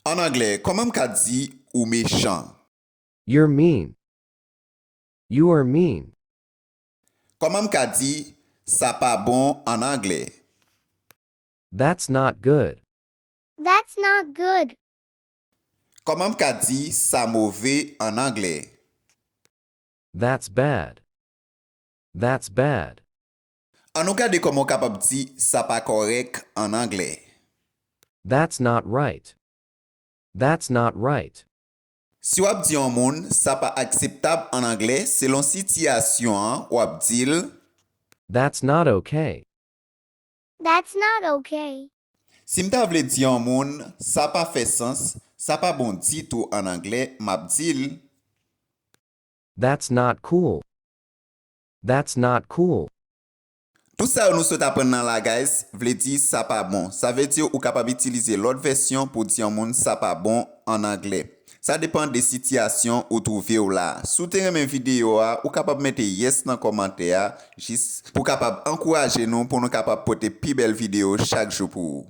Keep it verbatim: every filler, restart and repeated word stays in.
An anglè, kòman m ka di ou mechan? You're mean. You are mean. Kòman m ka di sa pa bon an anglè? That's not good. That's not good. Kòman m ka di sa move an anglè? That's bad. That's bad. An nou gade kòman w kapab di sa pa kòrèk an anglè. That's not right. That's not right. Si w ap di yon moun sa pa akseptab an anglè, selon sitiyasyon an, w ap di l. That's not okay. That's not okay. Si m ta vle di yon moun sa pa fè sans, sa pa bon ditou an anglè, m ap di l. That's not cool. That's not cool. Tout sa yo nou sot aprann nan la guys, vle di sa pa bon. Sa vle di ou kapab itilize lòt vèsyon pou di yon moun sa pa bon an anglè. Sa depan de sitiyasyon ou twouve w la. Si w te renmen videyo a, ou kapab mete yes nan kòmantè a, jis pou kapab ankouraje nou, pou nou kapab pote pi bèl videyo chak jou pou ou.